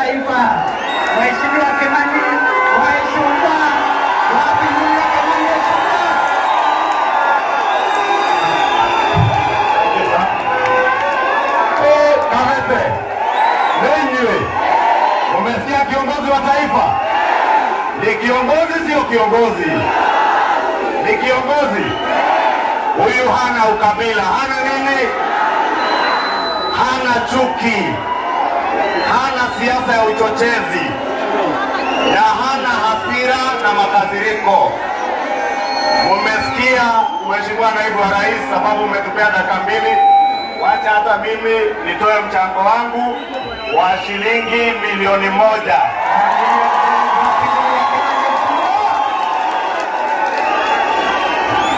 Taifa, Mheshimiwa Kimani wa Ichung'wah. Wapi nduru ya Kimani wa Ichung'wah? Kamete, lenyewe umesikia kiongozi wa taifa? Ni kiongozi, sio kiongozi? Ni kiongozi. Huyu hana ukabila, hana nini, hana chuki, hana siasa ya uchochezi, na hana hasira na makasiriko. Mumesikia Mheshimiwa Naibu wa Rais, sababu umetupea dakika 2, wacha hata mimi nitoe mchango wangu wa shilingi milioni 1.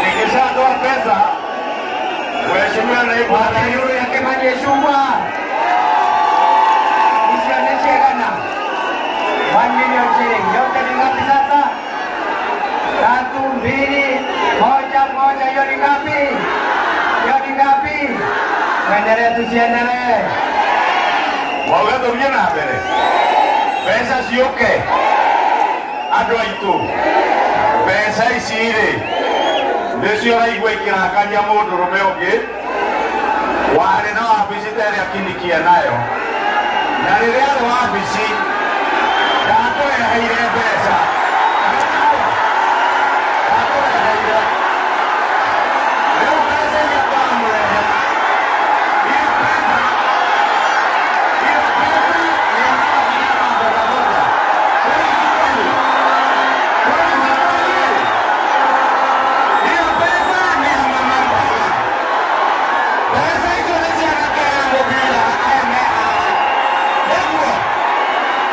Nikishatoa pesa, Mheshimiwa Naibu wa Rais ya Kimani Ichung'wah. Isionyeshe gana. 1 million shilling. Yote ni ngapi sasa? 3, 2, 1, 1. Hiyo ni ngapi? Hiyo ni ngapi? Tuendelee tusiendelee? Wauga tuthie na mbere. Mbeca ciũke. Andũ aitũ, mbeca ici rĩ, nĩcio ũraigua ikĩrakaria mũndũrũme ũngĩ warĩ na wabici ta ĩrĩa Kindiki enayo, na rĩrĩa arĩ wabici ndatũreheire mbeca. Ndatũreheire. Rĩu mbeca iria twamũrehera, hiyo pesa, hiyo pesa ni ya hawa vijana wa bodaboda. Kweli si kweli? Kweli si kweli? Hiyo pesa ni ya mama mboga. Pesa hizo ni cia anake a mũbira aya me haha. Nĩguo?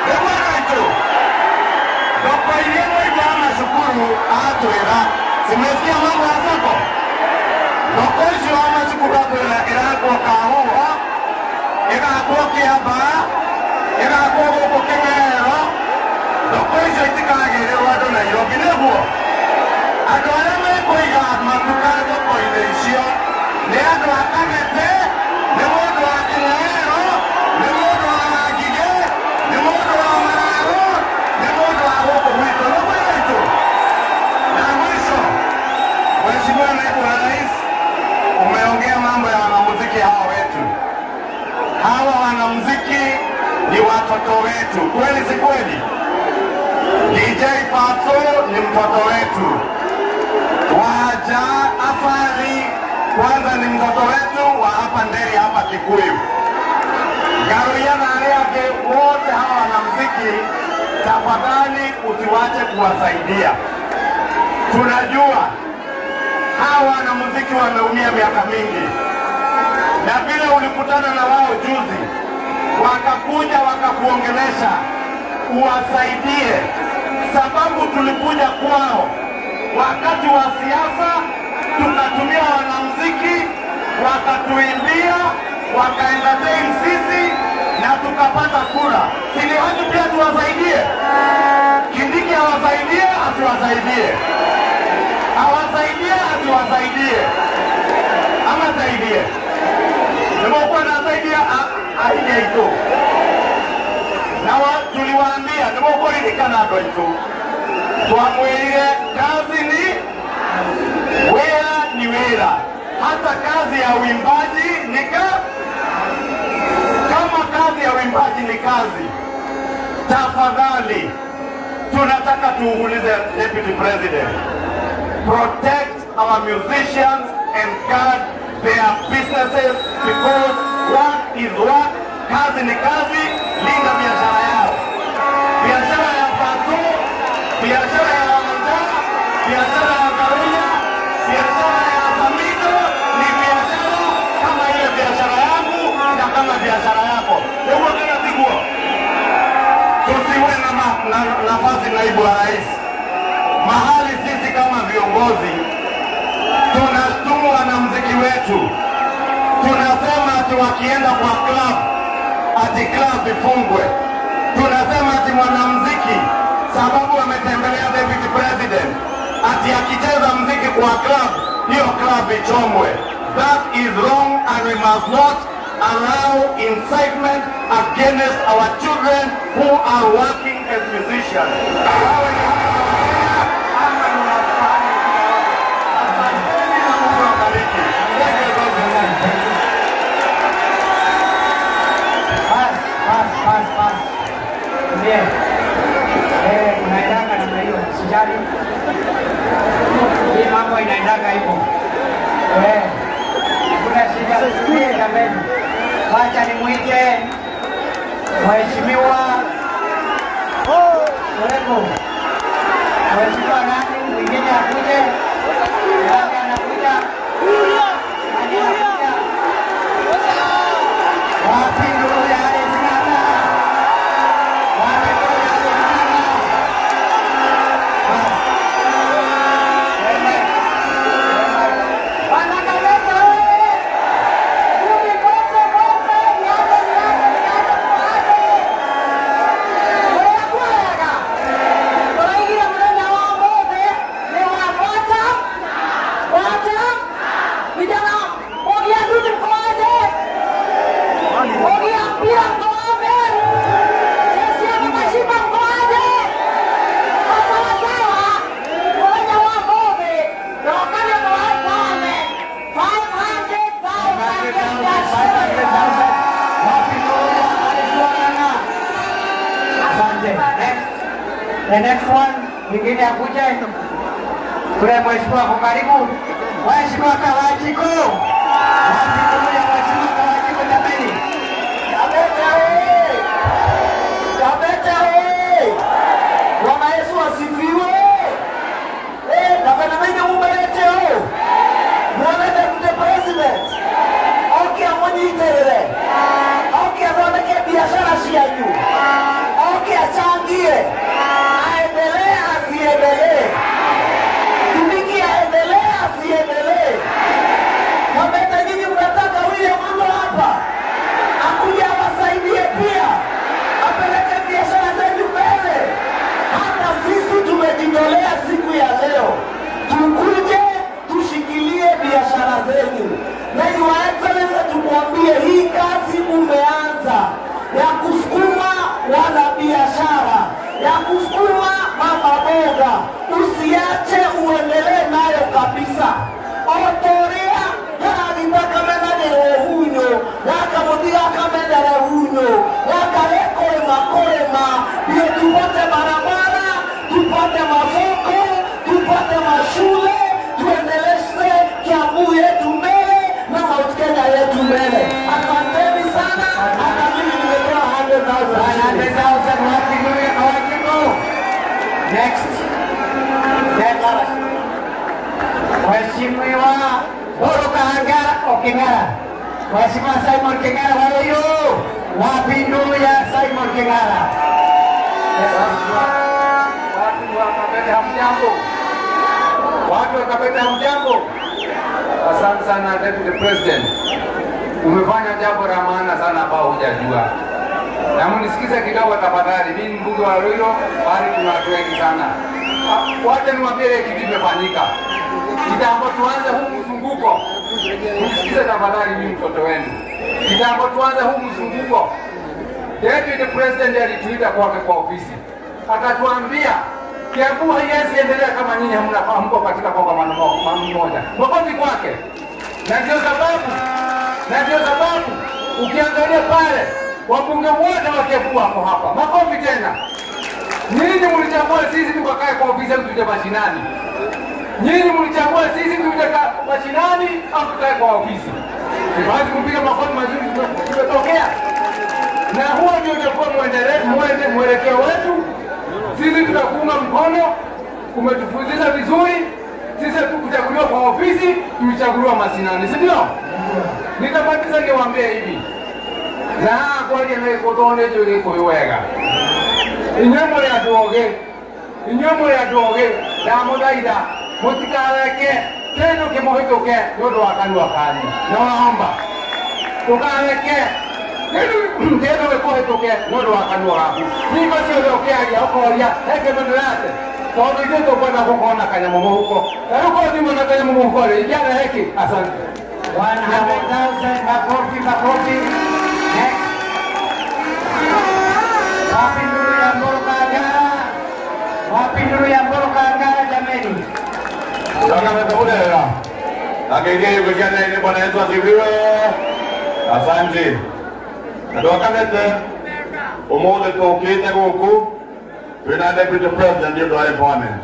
Nĩguo andũ aitũ? Thoko iria mwaigua macukuru atwĩra, simesikia mambo ya soko? Thoko icio wa macukuru atwĩra ĩrakwo Kahũa, ĩgakwo Kĩambaa, ĩgakwo gũkũ Kĩng'ero. Thoko icio itikagĩrĩrwo andũ Nairobi, nĩguo? Andũ arĩa mekũiga matuka thoko-inĩ icio nĩ andũ a Kamete, nĩ mũndũ wa Kĩng'ero, nĩ mũndũ wa Wangigĩ, nĩ mũndũ wa Mararũ, nĩ mũndũ wa gũkũ gwitũ. Nĩguo itũ? Na mwisho, Mheshimiwa Naibu wa Rais, umeongea mambo ya wanamuziki hawa wetu. Hawa wanamuziki ni watoto wetu, kweli si kweli? DJ Fatxo ni mtoto wetu. Waja Afari kwanza ni mtoto wetu wa hapa Nderi, hapa Kikuyu. Ngaruiya na arĩa angĩ wote hawa wanamuziki, tafadhali usiwache kuwasaidia. Tunajua hawa wanamuziki wameumia miaka mingi, na vile ulikutana na wao juzi, wakakuja wakakuongelesha uwasaidie, sababu tulikuja kwao wakati wa siasa, tukatumia wanamuziki, wakatuimbia, wakaentertain sisi na tukapata kura. Si ni haki pia tuwasaidie? Kindiki awasaidie, asiwasaidie? Awasaidie, asiwasaidie? Ama saidie? Nimekuwa nasaidia aige itu. Na tuliwaambia nimekuwa andũ aitũ, twamwĩrire kazi ni wĩra, ni wĩra. Hata kazi ya uimbaji ni kama kazi ya uimbaji ni kazi. Tafadhali tunataka tuulize Deputy President, protect our musicians and guard their businesses, because work is work, kazi ni kazi. Linda biashara yao, biashara ya Fatxo, biashara ya Wanja, biashara ya Ngaruiya, biashara ya Samidoh ni biashara kama ile biashara yangu na kama biashara yako. Nĩguo kana tiguo? Tusiwe na nafasi, Naibu wa Rais, mahali sisi kama viongozi tunashtumu wanamuziki wetu, tunasema ati wakienda kwa club ati club ifungwe. Tunasema ati mwanamuziki sababu ametembelea Deputy President ati akicheza muziki kwa club, hiyo club ichomwe. That is wrong and we must not allow incitement against our children who are working as musicians. Asanteni na Mungu awabariki. Thank you very much. Pass, pass, pass, pass. Ndiye. Unaendaga namna hiyo, sijali. Hii mambo inaendaga hivyo. Kuna shida kuja jameni. Wacha nimuite Mheshimiwa Orengo. Mheshimiwa nani mwingine akuje? Nani anakuja? Nani anakuja? Wapi ndugu ya Alex Ng'ang'a? Wapi ndugu ya Alex Ng'ang'a? Bas. Wanakameta wewe. Kumi kote kote, niaje niaje niaje niaje. Wewe kwega. Turaigire muthenya wa ũmũthĩ nĩ wa bata. Bata. Vijana ogia nduthi mkoaje? Ogia mpira mkoaje? Jeshi ya Mama mkoaje? Sawa sawa. Muthenya wa ũmũthĩ ndoka nĩ ũndũ wa empowerment. 500,000 cash. 500,000. Wapi ndugu ya Alex Ng'ang'a? Asante. Next. The next one, mwingine akuje. Kule mheshimiwa kwa karibu. Mheshimiwa Kawachiko. Wapi ndugu ya Mheshimiwa Kawachiko jameni? Kabete oye! Kabete oye! Bwana Yesu asifiwe! Napenda mimi mumelete o. Muone Deputy President. Oke amunyitirire. Oke athondeke biashara cianyu. Oke achangie. Aendelee asiendelee. Kindiki aendelee asiendelee. Kabete nyinyi mnataka William Ruto hapa akuja awasaidie pia, apeleke biashara zetu mbele. Hata sisi tumejitolea siku ya leo, tukuje tushikilie biashara zenu, na Your Excellency tumwambie hii kazi umeanza ya kusukuma wanabiashara, ya kusukuma mama boga, usiache, uendelee nayo kabisa. Otoria karagithakamenagĩrwo hunyo gakamũtiga akamenere hunyo gakare kũrĩma kũrĩma ndio tupate barabara, tupate masoko, tupate mashule, tuendeleze Kiambu yetu mbele na Mount Kenya yetu mbele. Asanteni sana, hata mimi nimetoa 100,000. 100,000. Wapi ndugu ya Kawachiko? Next. Next. Mheshimiwa Boro Kahangara Oking'ara. Mheshimiwa Simon King'ara Waluyu. Wapi ndugu ya Simon King'ara? Watu wa Kabete hamjambo. Watu wa Kabete hamjambo. Asante sana Deputy President. Umefanya jambo la maana sana ambao hujajua. Na mnisikize kidogo tafadhali. Mimi ni mbunge wa Ruiru, bali kuna watu wengi sana. Wacha niwaambie ile kitu imefanyika. Kitambo tuanze huu mzunguko. Mnisikize tafadhali, mimi mtoto wenu. Kitambo tuanze huu mzunguko. Deputy President alituita kwake kwa ofisi. Akatuambia Kiambu haiwezi endelea kama nyinyi hamna hamko katika kongamano moja. Makofi kwake. Na ndio sababu ukiangalia pale wabunge wote wa Kiambu wako hapa. Makofi tena. Nyinyi mlichagua sisi tukakae kwa ofisi au tuje mashinani. Nyinyi mlichagua sisi tuje mashinani au tukae kwa ofisi. Basi kupiga makofi mazuri tumetokea. Na huo ndio utakuwa mwelekeo wetu. Sisi tutakuunga mkono, umetufundisha vizuri. Sisi hatukuchaguliwa kwa ofisi, tulichaguliwa mashinani, si ndio? Nitabatiza niwaambie hivi. Na kwani nĩ Gĩkũyũ wega. Inyuĩ mũrĩ andũ ogĩ, inyuĩ mũrĩ andũ ogĩ, ndamũthaitha mũtikareke kĩndũ kĩmũhĩtũke nĩ ũndũ wa kanua kanyu. Nawaomba ndũkareke kĩndũ gĩkũhĩtũke nĩ ũndũ wa kanua gaku. Hingo ciothe ũkĩaria ũkoria he kĩndũ ndĩrate, tondũ ithuĩ tũkwenda gũkorwo na kanyamũ mũhuko. Na rĩu korwo ndimwe na kanyamũ mũhuko rĩ, ingĩarehe kĩ? Asante. 100,000. Makofi, makofi. nduru ya Mburu Kangara jameni? Kaka Bwana Yesu asifiwe. Asante. Andũ a Kabete, ũmũthĩ tũkĩte gũkũ twĩna Deputy President nĩ ũndũ wa empowerment.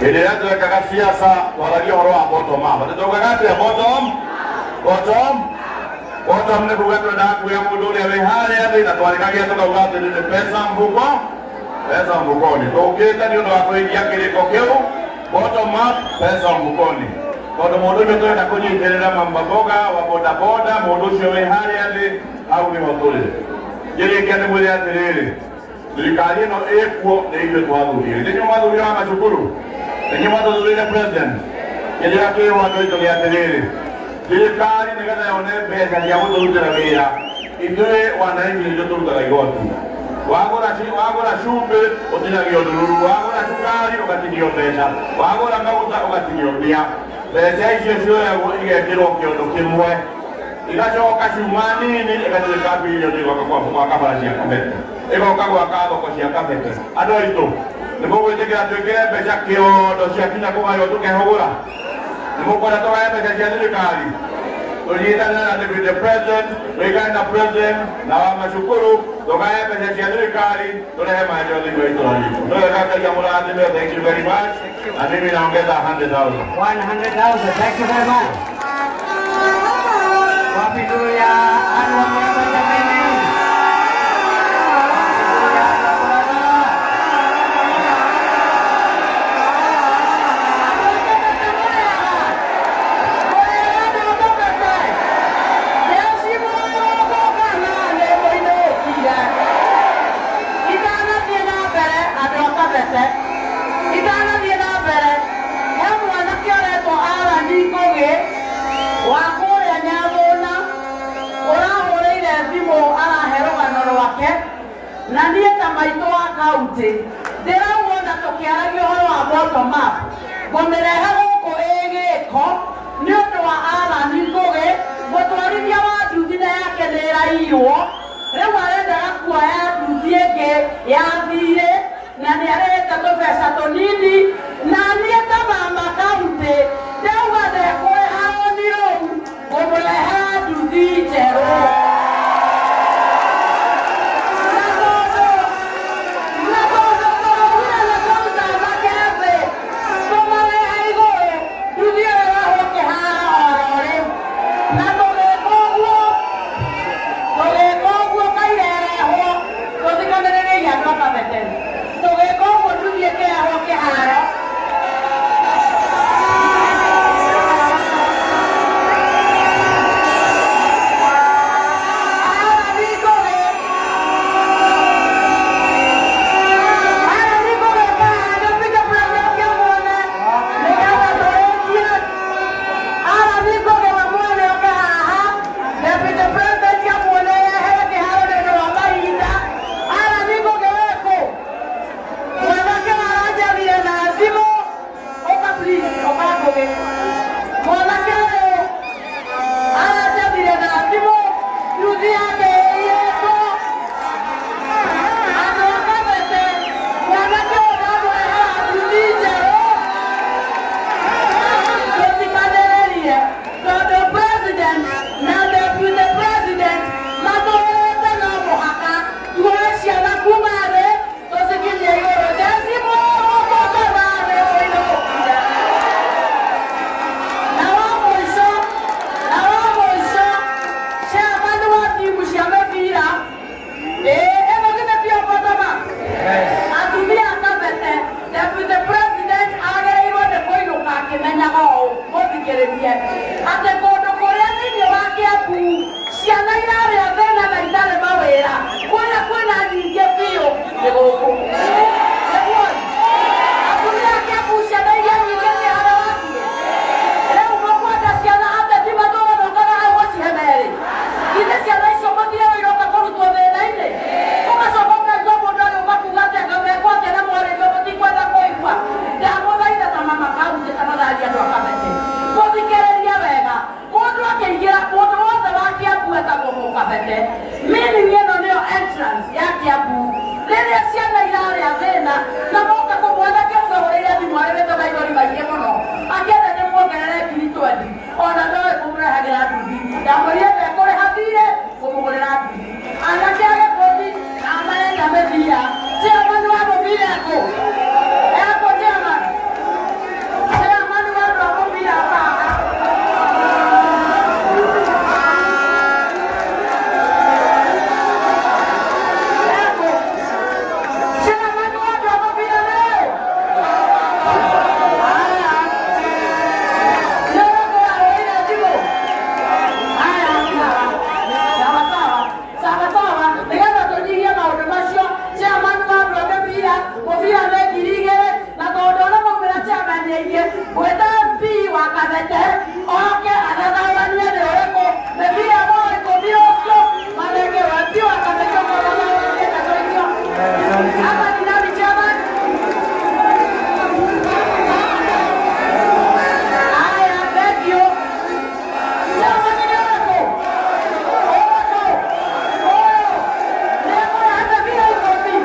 Hĩndĩ ĩrĩa twekaga siasa twaragia ũhoro wa bottom up. Atĩ twaugaga atĩa bottom? Bottom? Bottom nĩ kuga twendaga kuoya mũndũ ũrĩa wĩ harĩa thĩ na twarĩkagia tũkauga atĩ nĩ pesa mfuko, pesa mfukoni. Tũkĩte nĩ ũndũ wa kũhingia kĩrĩko kĩu, bottom up, pesa mfukoni. Tondũ mũndũ ũcio tũrenda kũnyitĩrĩra mama mboga wa bodaboda, mũndũ ũcio wĩ harĩa thĩ hau nĩho tũrĩ. Ngĩrĩkia nĩ mwĩre atĩrĩrĩ, thirikari ĩno ĩkuo nĩ ithuĩ twathurire. Nĩ inyuĩ mwathurire wa macukuru? Nĩ inyuĩ mwathurire president? Kĩrĩa kĩrwo andũ aitũ nĩ atĩrĩrĩ, thirikari nĩgetha yone mbeca cia gũtũrutĩra wĩra, ithuĩ wananchi nĩithuĩ tũrutaga igoti. Wagũra cumbĩ ũtinagio ndururu, wagũra cukari ũgatinio mbeca, wagũra maguta ũgatinio mbia. Mbeca icio cioyagwo igekĩrwo kĩondo kĩmwe, igacoka ciuma nini igatuĩka bilioni igoka gwaka bara cia Kabete, igoka gwaka thoko cia Kabete. Andũ aitũ nĩ mũgwĩtĩkĩra twĩkĩre mbeca kĩondo ciakinya kũgaywo tũkehũgũra? Nĩ mũkwenda tũgaye mbeca cia thirikari? Tũnyitanĩre na Deputy President, tũikare na President na wa macukuru, tũgaye mbeca cia thirikari, tũrehe maendeleo thĩinĩ wa itũra ritũ. Nĩ wega Ngai amũrathime. Thank you very much. Na mimi naongeza 100,000. 100,000. Thank you very much. Wapi nduru ya Anne wa Murang'a jameni? Wapi nduru ya Anne wa Murang'a? Itanathiĩ na mbere he mwanake ũretwo Alan Ngũgĩ wa kũrĩa Nyathũna ũrahũrĩire thimũ arahe rũgano rwake, na niĩ ta maitũ wa kaunti ndĩrauona tũkĩaragia ũhoro wa bottom up ngũmĩrehe gũkũ ĩgĩko nĩ ũndũ wa Alan Ngũgĩ mũtwarithia wa nduthi na yake nĩ ĩraiywo rĩu arendaga kuoya nduthi ĩngĩ ya thirĩ na nĩ arĩhĩte tũbeca tũnini, na niĩ ta mama kaunti ndauga ndekũrĩha rũni rũu ngũmũrehera nduthi njerũ. Na tondũ tũraugire nĩ tũruta anake thĩ tũmarehe igũrũ, nduthi ĩyo ĩrehwo kĩharo oro rĩu. Na tũgĩka ũguo kaira ĩrehwo, tũthikanĩrĩrie andũ a Kabete. Tũgĩka ũguo nduthi ĩkĩrehwo kĩharo. Ndamwĩrire ndekũrĩha thirĩ ngũmũgũrĩra nduthi. Anake a Gĩkũndi na marenda mĩbira. Chairman wa mũbira ekũ? Ekũ chairman? Chairman wa andũ a mũbira haha. Ekũ? Chairman wa andũ a mũbira nĩ? Haya. Nĩ ũrĩkũ warũire thimũ? Haya, sawa. Sawa sawa. Sawa sawa. Nĩgetha tũnyihie maũndũ macio, chairman wa andũ a mĩbira, mũbira nĩ 2,000, na tondũ ona maumĩra chairman nĩ aingĩ, ngwĩta MP wa Kabete oke athathaũranie nĩ ũrĩkũ mĩbira no 10 ũcio manengerwo. MP wa Kabete oke athathaũranie ndeto icio. Hapa ni nani chairman? Haya, thank you. Chairman nĩ ũrĩkũ? Ũrĩkũ? Ũyũ. Nĩekũrehe mĩbira 10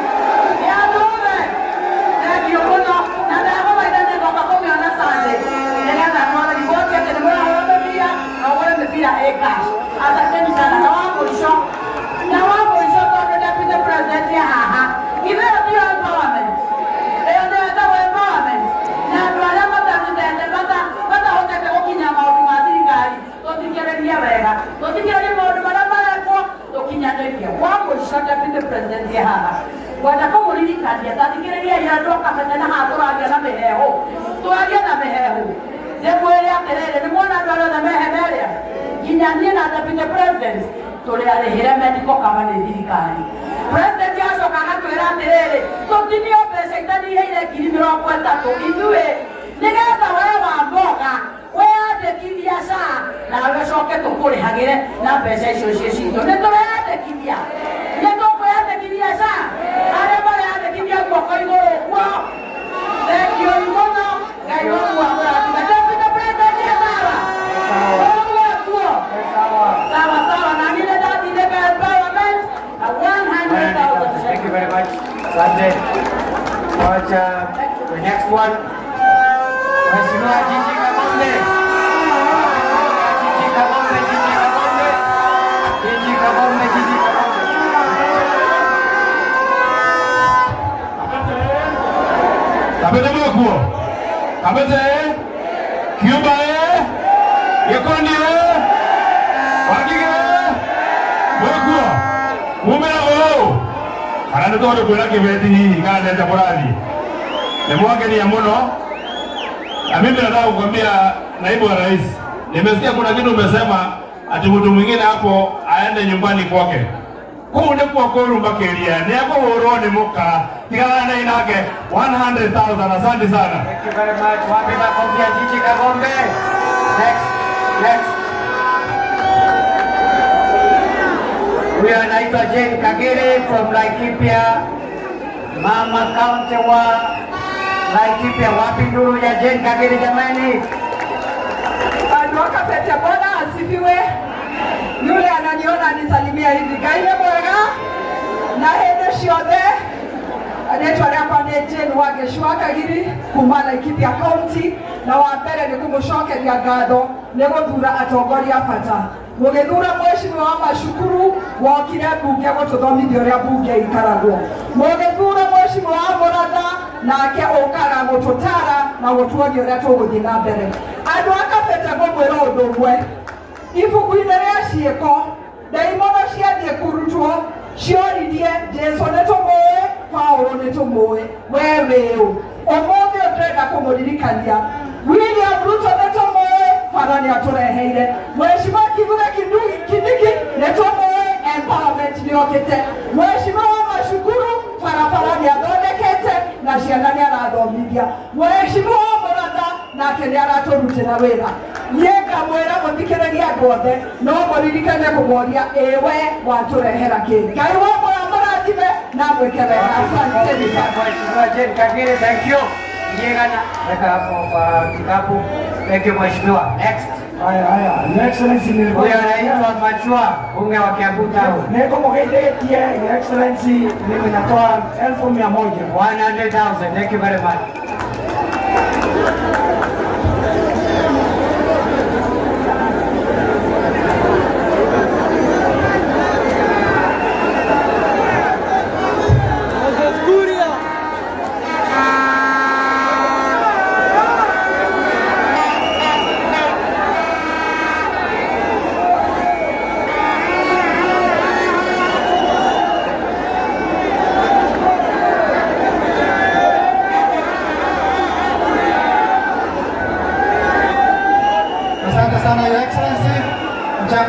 ya andũ othe. Thank you mũno. Na ndagũthaitha nĩngoka kũmĩona Sunday nĩgetha muone riboti atĩ nĩ mũrahũra mĩbira na ũgũre mĩbira ĩ cash. Asanteni sana. Na wa mũico, na wa mũico tondũ Deputy President e haha, ithe ĩyo tiyo empowerment, ĩyo nĩyo ĩtagwo empowerment. Na andũ arĩa matarutete matahotete gũkinya maũndũ ma thirikari, tũthikĩrĩrie wega, tũthikĩrĩrie maũndũ marĩa marekwo tũkinyanĩrie. Wa mũico Deputy President e haha, ngwenda kũmũririkania tathikĩrĩriai andũ a Kabete na haha tũragia na mĩheehũ, tũragie na mĩheehũ. Ndĩmwĩre atĩrĩrĩ, nĩ muona andũ arĩa othe me hema ĩrĩa, nginya niĩ na Deputy President tũrĩarĩhĩre medical cover nĩ thirikari. President acoka agatwĩra atĩrĩrĩ, tũtinio mbeca itanihĩire 30,000 ithuĩ, nĩgetha we wa mboga weyandĩkithia SHA nawe ũcoke tũkũrĩhagĩre na mbeca icio ciĩ citũ. Nĩ tũreyandĩkithia, nĩ tũkwĩyandĩkithia SHA. Arĩa mareyandĩkithia guoko igũrũ ũguo. Thank you mũno. Ngai waku amũrathime. Deputy President e sawa? Ũguo kuo. Sawa sawa. Na niĩ nĩndatindĩka empowerment na 100,000. Thank you very much. Asante. Wacha the next one. Mheshimiwa Gigi Kagombe. Gigi Kagombe, Gigi Kagombe. Gigi Kagombe, Gigi Kagombe. Kabete mwekuo. Kabete. Kiumba e. Gikundi e. Wangige e. Mwekuo. Mumera ũũ. Kana nĩ tondũ kwĩra kĩbeti hihi kana nĩ atĩa mũrathiĩ. Nĩ mwangenia mũno. Na mimi nataka kukwambia naibu wa rais, nimesikia kuna kitu umesema ati mtu mwingine hapo aende nyumbani kwake. Kũu nĩkuo kũru makĩria, nĩekũhũrwo nĩ mũka, tigana na inake 100,000. Asante sana. Thank you very much. Wapi makofi ya Gigi Kagombe? Next, next. Huyo anaitwa Jane Kagere from Laikipia, Mama County wa Laikipia. Wapi nduru ya Jane Kagere jamani? Andũ a Kabete, Bwana asifiwe. Yule ananiona anisalimia hivi. Ngai nĩ mwega na hĩndĩ ciothe. Rĩtwa rĩakwa nĩ Jane Wangeci wa Kagiri kuma Laikipia County, na wa mbere nĩ kũmũcokeria ngatho nĩ gũthura atongoria a bata. Mũgĩthura mheshimiwa wa Macukuru wokire mbunge gũtũthomithia ũrĩa mbunge ikaragwo. Mũgĩthura mheshimiwa wa Mũratha nake ũkaga gũtũtara na gũtuonia ũrĩa tũgũthiĩ na mbere. Andũ a Kabete ngũmwĩra ũndũ ũmwe, ibuku-inĩ rĩa ciĩko ndaimono ciathiĩ kũrutwo cioririe Jesũ nĩ tũmũĩ, Paũlũ nĩ tũmũĩ, we wĩ ũ? Ũmũthĩ ũyũ ndĩrenda kũmũririkania William Ruto nĩ tũmũĩ, bara nĩ atũreheire. Mheshimiwa Kithure Kindiki nĩ tũmũĩ, empowerment nĩ okĩte. Mheshimiwa wa Macukuru barabara nĩ athondekete na ciana nĩ arathomithia. Mheshimiwa wa Mũratha nake nĩ aratũrutĩra wĩra. Niĩ ngamwĩra mũthikĩrĩrie andũ othe, no mũririkane kũmoria ĩ we watũrehera kĩ. Ngai wakwa amũrathime na amwĩke wega. Asanteni sana. Mheshimiwa Jane Kagere, thank you. Yegana, weka hapo kwa kikapu. Thank you mheshimiwa. Next. Haya haya, Your Excellency nilikuwa Huyo anaitwa Machua, bunge wa Kiambu Town. Niko mũgeithĩtie Your Excellency, mimi natoa 100,000. 100,000. Thank you very much.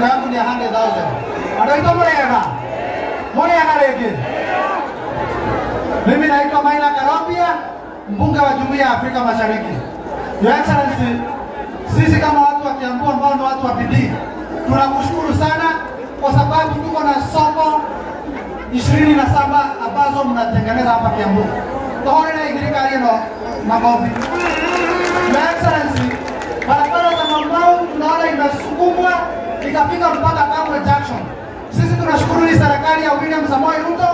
Yangu ni 100,000. Andũ aitũ mũrĩega? Mũrĩega rĩngĩ? Mimi naitwa Maina Karobia, mbunge wa Jumuiya ya Afrika Mashariki. Your Excellency, sisi kama watu wa Kiambu ambao ni watu wa bidii, tunakushukuru sana kwa sababu tuko na soko 27 ambazo mnatengeneza hapa Kiambu. Tohorera thirikari ĩno makofi. Your Excellency, barabara za Mau tunaona imesukumwa ikafika mpaka Kamwe Junction. Sisi tunashukuru hii serikali ya William Samoei Ruto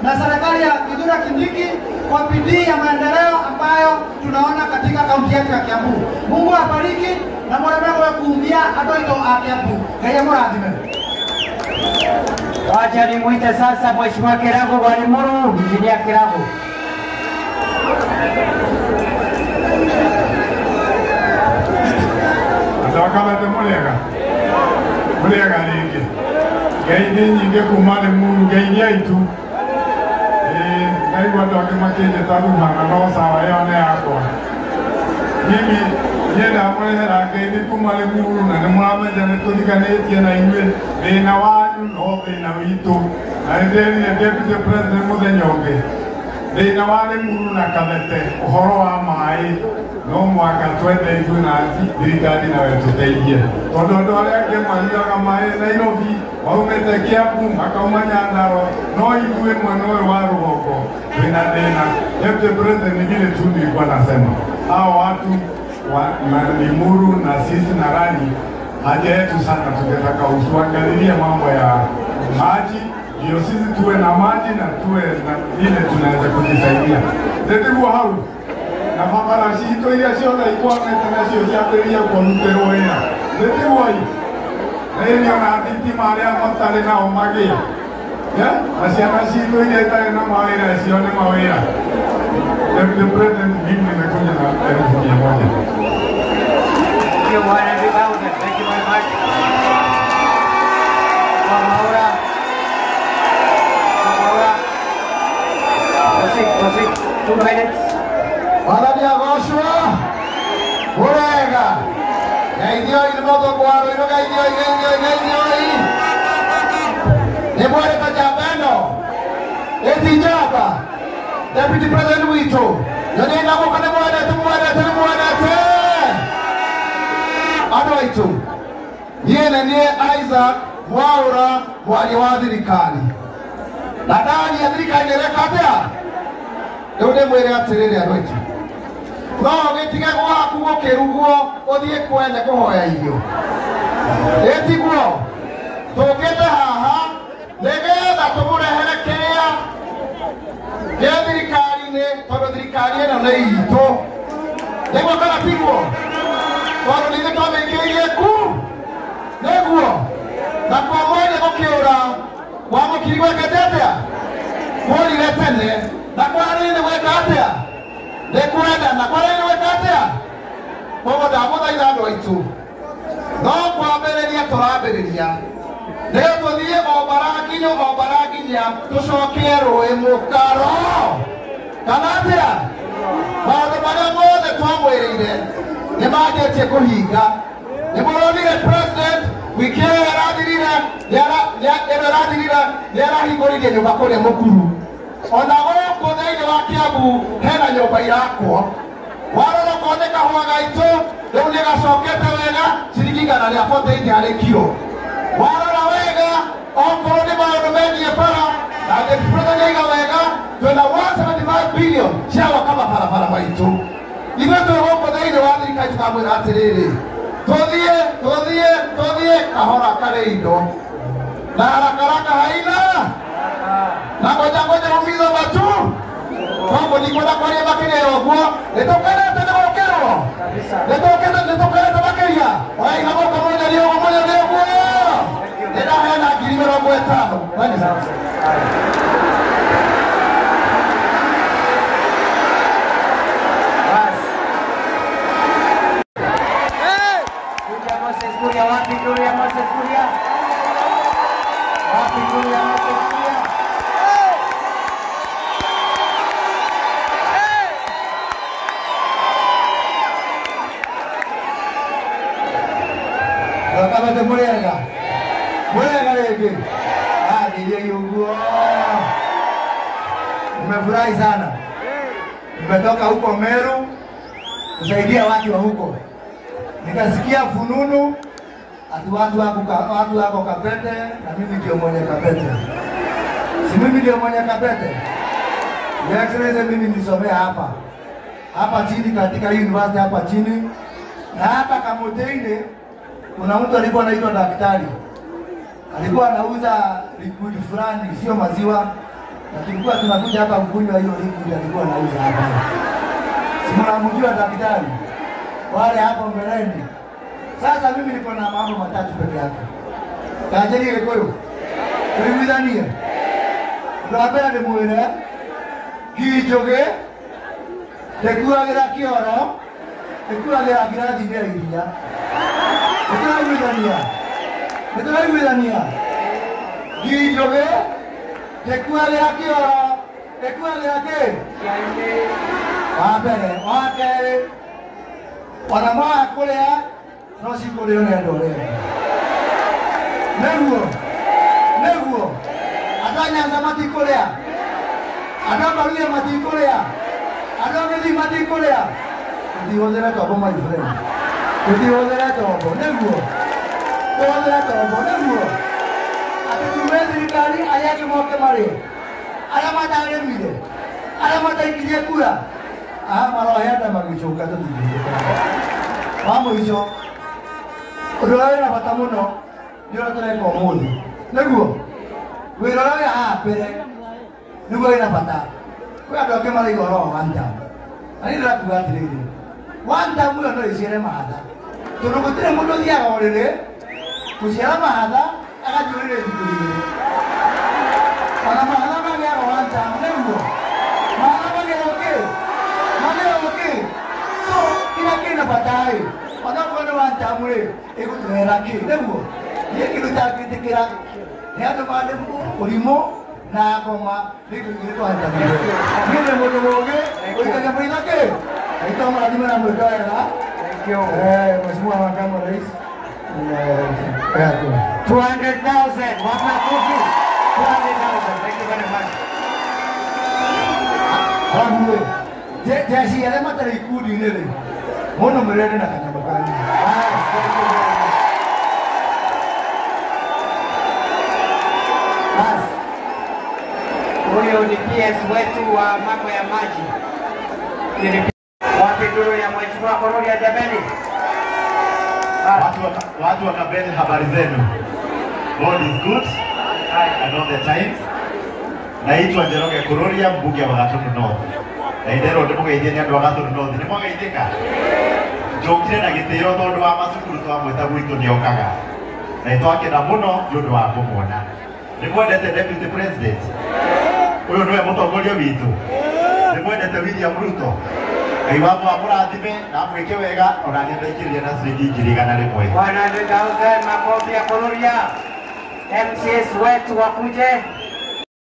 na serikali ya Kithure Kindiki kwa bidii ya maendeleo ambayo tunaona katika kaunti yetu ya Kiambu. Mungu awabariki na muremegwe kuumia andũ aitũ a Kiambu. Ngai amũrathime. Wacha nimuite sasa Mheshimiwa Kirago wa Limuru, Injinia Kirago. Andũ a Kabete mũrĩega? Mũrĩega rĩngĩ? Ngai nĩ nyingĩ kuma Limuru, Ngai nĩ aitũ. Ngaigua andũ angĩ makĩnjĩta Ruhana no sawa ĩyo nĩ yakwa. Mimi niĩ ndamũrehera Ngai nĩ kuma Limuru na nĩ mũramenya nĩ tũriganĩtie na inyuĩ thĩna wanyu no thĩna witũ. Na nĩ ndĩrire Deputy President mũthenya ũngĩ thĩna wa Limuru na Kabete ũhoro wa maĩ no mwaka twende ithuĩ na thirikari nawe tũteithie tondũ andũ arĩa angĩ mahiaga maĩ Nairobi maumĩte Kiambu makauma Nyandarua no ithuĩ mwena ũyũ wa rũgongo twĩna thĩna. Deputy President, ni vile tu nilikuwa nasema hao watu wa Limuru na sisi na Rani haja yetu sana, tungetaka utuangalilie mambo ya maji ndio sisi tuwe na maji na tuwe na ile tunaweza kujisaidia. Ndetiguo hau na barabara citũ iria ciothe ikwamĩte nacio ciambĩrĩrie kũrutĩrwo wĩra. Ndetiguo i na ĩrĩ ona thitima arĩa matarĩ nao magĩe na ciana citũ iria itarĩ na mawĩra cione mawĩra. Deputy President, mimi nimekuja na 100,000. Thank you, 100,000. Thank you very much. Maura. Maura. Proceed, proceed. 2 minutes. Mwathani agocwo. Mũrĩega. Ngeithioi nĩ mũthũngũ wa Rũirũ, ngeithioi, ngeithioi, ngeithioi. Nĩ mwarĩte njamba ĩno? Ĩti njamba. Deputy President witũ. Nyonie na guoko nĩ mwendete, mwendete, nĩ mwendete. Andũ aitũ, niĩ nĩ niĩ Isaac Mwaura, mwaria wa thirikari. Na ndaria thirikari ĩreka atĩa? Rĩu ndĩmwĩre atĩrĩrĩ andũ aitũ, no gĩtige gwaku gũkĩrugwo ũthiĩ kwene kũhoya irio. Ĩtiguo tũkĩte haha nĩgetha tũmũrehere kĩrĩa gĩa thirikari-inĩ tondũ thirikari ĩno nĩ itũ. Nĩguo kana tiguo? Tondũ nĩ ithuĩ twamĩingĩrire ku nĩguo na kwa mwene gũkĩũra kwa mũkiri gwekete atĩa? Kũrire tene. Na kwa rĩrĩ gweka atĩa? Nĩ kwenda. Na kwa rĩrĩ gweka atĩa? Koguo ndamũthaitha andũ aitũ, no kwambĩrĩria tũrambĩrĩria nĩgetha tũthiĩ o bara nginya o bara nginya tũcokie rũĩ mũkaro kana atĩa? Maũndũ marĩa mothe twamwĩrĩire nĩ manjĩtie kũhinga. Nĩ mũronire President wiki ĩyo ĩrathirire ĩno ĩrathirire nĩ arahingũrire nyũmba kũrĩa Mũkuru. Ona gũkũ thĩinĩ wa Kiambu hena nyũmba irakwo. Warora ũkona kahũa gaitũ rĩu nĩ gacokete wega ciringi 148 harĩ kiro. Warora wega okorwo nĩ maũndũ megiĩ bara na Deputy President nĩaiga wega twĩna 175 billion cia gwaka mabarabara maitũ. Ithuĩ twĩ gũkũ thĩinĩ wa thirikari tũkamwĩra atĩrĩrĩ, tũthiĩ tũthiĩ tũthiĩ kahora karĩ indo na haraka haraka haina na ngoja ngoja umiza matu. Koguo ndikwenda kwaria makĩria ya ũguo, nĩtũkenete nĩ gũkĩrwo, nĩtũkenete makĩria. Oya guoko mũnyarie ũguo, mũnyarie ũguo. Nĩndaheana 50,000. Kuja Moses Kuria, wapi Kuria Moses Kuria? Wapi Kuria Moses Kuria? Kabete mũrĩega? Mwega rĩngĩ. Hadi ũguo. Nimefurahi sana. Nimetoka huko Meru kusaidia watu wa huko. Nikasikia fununu ati watu wako Kabete na mimi ndio mwenye Kabete. Si mimi ndio mwenye Kabete. Your Excellency, mimi nilisomea hapa. Hapa chini katika university hapa chini. Na hapa Kamoteine kuna mtu alikuwa anaitwa daktari. Alikuwa anauza liquid fulani, sio maziwa. Na tulikuwa tunakuja hapa kunywa hiyo liquid alikuwa anauza hapa. Si mnamjua daktari? Wale hapo mbeleni. Sasa mimi niko na mambo matatu peke yake. Kajeri Gikuyu. Tuliwithania. Ndabera ndimwire Kinjugi ndĩkuagĩra kĩoro ndĩkuagĩra ngirathi-inĩ ya iria. Nĩtũraiguithania. Nĩtũraiguithania. Kinjugi ndĩkuagĩra kĩoro ndĩkuagĩra kĩ? Wa mbere, wa kerĩ, ona mwaga kũrĩa no cikũrĩo nĩ andũ arĩa angĩ. Nĩguo, nĩguo, andũ a Nyanza matikũrĩa, andũ a Maruia matikũrĩa, andũ a Gĩthii matikũrĩa. Tũtihũthĩre tombo my friend, tũtihũthĩre tombo, nĩguo, tũhũthĩre tombo, nĩguo. Atĩ tume thirikari arĩa angĩ moke marĩe, arĩa matarĩmire, arĩa mataikirie kura, aha maroheana magĩcoka tũtingĩhũthĩra. Wa mũico, ũndũ ũrĩa wĩna bata mũno nĩ ũrĩa tũreka ũmũthĩ, nĩguo wĩra ũrĩa wĩ haha mbere nĩguo wĩna bata. Kwĩ andũ angĩ maraiga ũhoro wa one term, na niĩ ndĩrakuga atĩrĩrĩ, one term ĩyo no ĩciare mahatha, tondũ gũtirĩ mũndũ ũthiaga ũrĩrĩ gũciara mahatha agathiĩ ũrĩrĩ thikũ igĩrĩ. Ona mahatha magĩaga one term, nĩguo mahatha magĩaga kĩ? Magĩaga kĩ? So kĩrĩa kĩna bata ĩ, onakorwo nĩ one term rĩ, ĩgũtũhera kĩ? Nĩguo niĩ kĩndũ itangĩtĩkĩra nĩ andũ mandĩ ũrimũ na ngoma nĩ indo igĩrĩ twahetanire. Niĩ ndĩ mũndũ mũũgĩ ũikagia maitho kĩ? Naitwa mũrathime na mwĩke wega. Thank you. Mheshimiwa Makamu wa Rais, 200,000. Wamakofi. 200,000. Thank you very much. Alafu we, jeshi arĩa matarĩ ikundi-inĩ rĩ, mũno mũrĩre na kanyamũ kanyu. Thank you very much. Bas. Huyo ni PS wetu wa mambo ya maji. Wapi nduru ya Mheshimiwa Kururia jameni? Watu wa Kabete, habari zenu. God is good and all the times. Naitwa Njoroge Kururia, mbunge wa Gatundu North. Na itherũ ndĩmũgeithie nĩ andũ a Gatundu North. Nĩ mwageithĩka? Njũkire na gĩtĩo tondũ wa macukuru twamwĩta gwitũ nĩokaga. Na nĩtwakena mũno nĩ ũndũ wa kũmuona. Nĩ mwendete Deputy President? Ũyũ nĩwe mũtongoria witũ. Nĩ mwendete William Ruto? Ngai wakwa amũrathime na amwĩke wega, ona niĩ ndaikĩrĩria na ciringi 100,000. 100,000 makofi ya Kururia. MCS wetu wakuje.